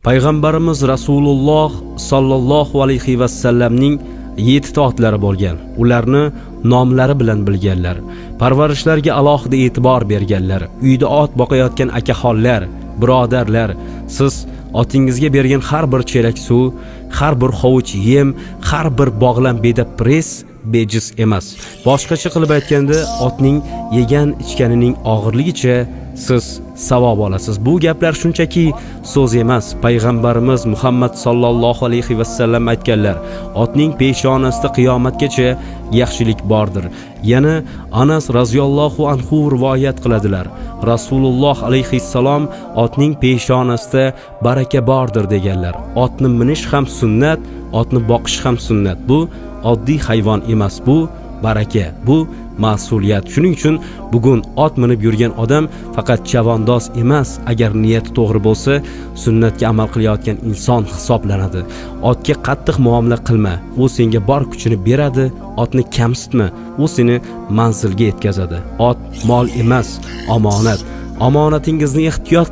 Payg'ambarimiz Rasululloh sollallohu alayhi vasallamning 7 ta otlari bo'lgan. Ularni nomlari bilan bilganlar. Parvarishlarga alohida e'tibor berganlar. Uyda ot boqayotgan akaxonlar, birodarlar, siz otingizga bergan har bir chelak suv, har bir hovuch yem, har bir bog'lam beda press bejiz emas. Boshqacha qilib aytganda, otning yegan ichganining og'irligicha siz savob olasiz. Bu gaplar shunchaki so'z emas. Payg'ambarimiz Muhammad sollallohu alayhi vasallam aytganlar: "Otning peshonasida qiyomatgacha yaxshilik bordir." Yana Anas roziyallohu anhu rivoyat qiladilar: Rasululloh alayhissalom otning peshonasida baraka bordir deganlar. Otni minish ham sunnat, otni boqish ham sunnat. Bu oddiy hayvon emas, bu baraka, bu mas'uliyat. Shuning uchun bugun ot minib yurgan odam faqat chavandoz emas, agar niyati to'g'ri bo'lsa, sunnatga amal qilayotgan inson hisoblanadi. Otga qattiq muomala qilma, u senga bor kuchini beradi. Otni kamsitma, u seni manzilga yetkazadi. Ot mol emas, omonat. Omonatingizni ehtiyot.